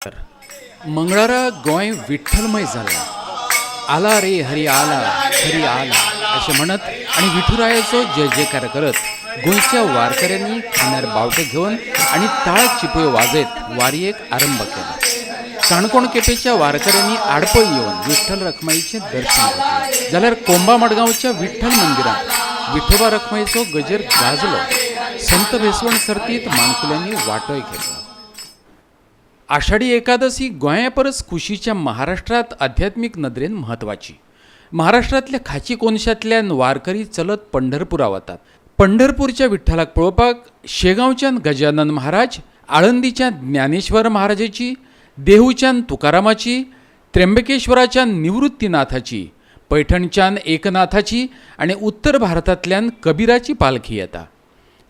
मंगळारा गोंय विठ्ठलमय जालें. आला रे हरी आला हरी आला अशें म्हणत आनी विठुरायाचो जय जयकार करत गोंयच्या वारकऱ्यांनी खांद्यार बावटे घेवन आनी ताळ चिपयो वाजयत वारयेक आरंभ केलो. काणकोण केपेच्या वारकऱ्यांनी आडपय येवन विठ्ठल रखमाईचें दर्शन घेतलें, जाल्यार कोंबा मडगांवच्या विठ्ठल मंदिरांत विठोबा रखमाईचो गजर गाजलो. संत भेसवण सर्तीत माणकुल्यांनी वांटोय घेतलो. आषाढी एकादशी गोंया परस कुशीच्या महाराष्ट्रांत आध्यात्मीक नदरेन म्हत्वाची. महाराष्ट्रांतल्या खाची कोनशांतल्यान वारकरी चलत पंढरपुरा वतात. पंढरपूरच्या विठ्ठलाक पळोवपाक शेगांवच्यान गजानन महाराज, आळंदीच्यान ज्ञानेश्वर महाराजाची, देहूच्यान तुकारामाची, त्र्यंबकेश्वराच्यान निवृत्तीनाथाची, पैठणच्यान एकनाथाची आनी उत्तर भारतांतल्यान कबीराची पालखी येता.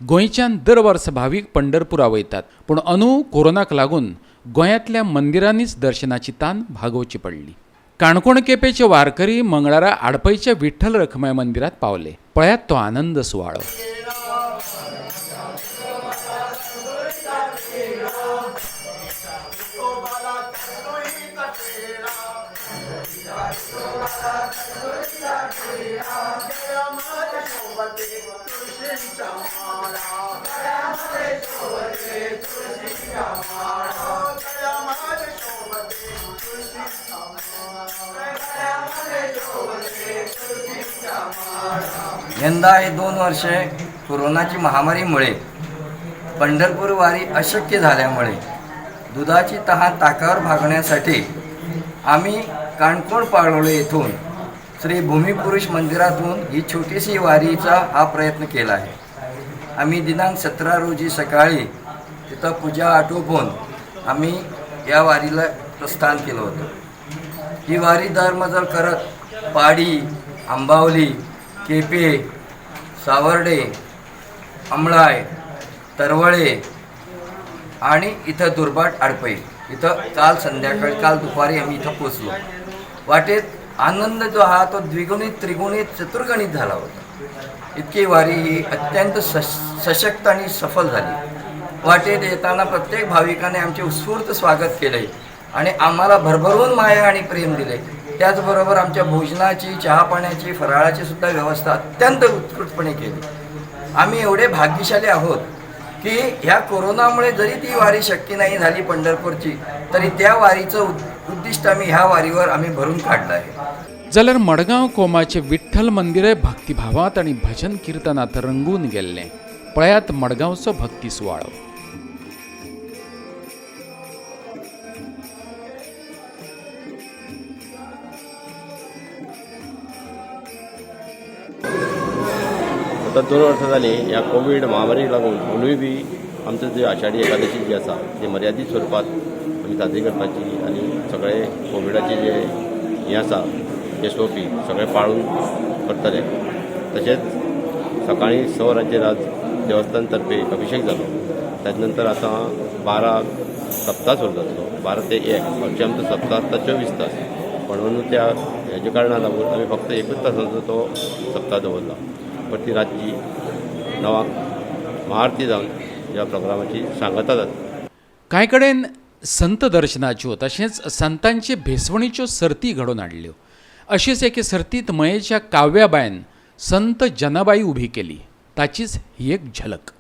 गोंयच्यान दर वर्सा भावीक पंढरपुरा वयतात, पूण अंदू कोरोनाक लागून गोंयांतल्या मंदिरांनीच दर्शनाची तान भागोवची पडली. काणकोण केपेचे वारकरी मंगळारा आडपयच्या विठ्ठल रखमाय मंदिरात पावले. पळयात तो आनंद सुवाळो. यंदा हे 2 वर्षे कोरोनाची महामारीमुळे पंढरपूर वारी अशक्य झाल्यामुळे दुधाची तहान ताकावर भागण्यासाठी आम्ही काणकोण पाळोळे येथून श्री भूमिपुरुष मंदिरातून ही छोटीशी वारीचा हा प्रयत्न केला आहे. आम्ही दिनांक 17 रोजी सकाळी तिथं पूजा आटोपून आम्ही या वारीला प्रस्थान केलं होतं. ही वारी दरमजल करत पाडी, आंबावली, केपे, सावर्डे, अमळाय, तरवळे आणि इथं दुर्बाट आडपई इथं काल संध्याकाळी काल दुपारी आम्ही इथं पोचलो. वाटेत आनंद जो हा तो द्विगुणित, त्रिगुणित, चतुर्गणित झाला होता. इतकी वारी ही अत्यंत सशक्त आणि सफल झाली. वाटेत येताना प्रत्येक भाविकाने आमचे उत्स्फूर्त स्वागत केले आणि आम्हाला भरभरून माया आणि प्रेम दिले. त्याचबरोबर आमच्या भोजनाची, चहापाण्याची, फराळाची सुद्धा व्यवस्था अत्यंत उत्कृष्टपणे केली. आम्ही एवढे भाग्यशाली आहोत की ह्या कोरोनामुळे जरी ती वारी शक्य नाही झाली पंढरपूरची, तरी त्या वारीचं उद्दिष्ट आम्ही ह्या वारीवर आम्ही भरून काढलं आहे. जाल्यार मडगांव कोमाचें विठ्ठल मंदिरय भक्तिभावांत आनी भजन किर्तनांत रंगून गेल्लें. पळयात मडगांवचो भक्ती सुवाळो. आतां 2 वर्सां जालीं ह्या कोवीड महामारीक लागून अंदूय बी आमचो जी आषाढी एकादशी जी आसा ती मर्यादीत स्वरुपांत आमी साजरी करपाची आनी सगळे कोविडाचे जे हें आसा एसओपी सगळे पाळून करतले. तशेंच सकाळीं 6 वरांचेर आज देवस्थान तर्फे अभिशेक जालो. ताजे नंतर आतां 12 सप्ताह सुरू जातलो, 12 ते 1. हरशीं आमचो सप्ताह आसता 24 तास, पण अंदू त्या हेज्या कारणाक लागून आमी फक्त 1 तासाचो तो सप्ताह दवरला. परती रातची 9 महाआरती जावन ह्या प्रोग्रामाची सांगता जाता. कांय कडेन संत दर्शनाच्यो तशेंच संतांचे भेसवणीच्यो सर्ती घडोवन हाडल्यो. अशेच एके सर्तींत मयेच्या काव्याबायन संत जनाबाई उभी केली. ताचीच ही एक झलक.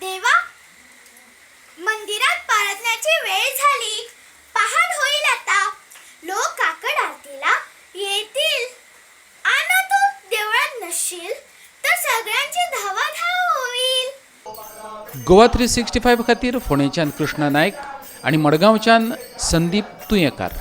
देवा, मंदिरात परतण्याची वेळ झाली. पहाट होईल आता. लोक काकड आरतीला येतील. आणि तू देवळात नसशील तर सगळ्यांची धावाधाव होईल. गोवा 365 खातीर फोंडेच्यान कृष्णा नायक आनी मडगांवच्यान संदीप तुयेंकार.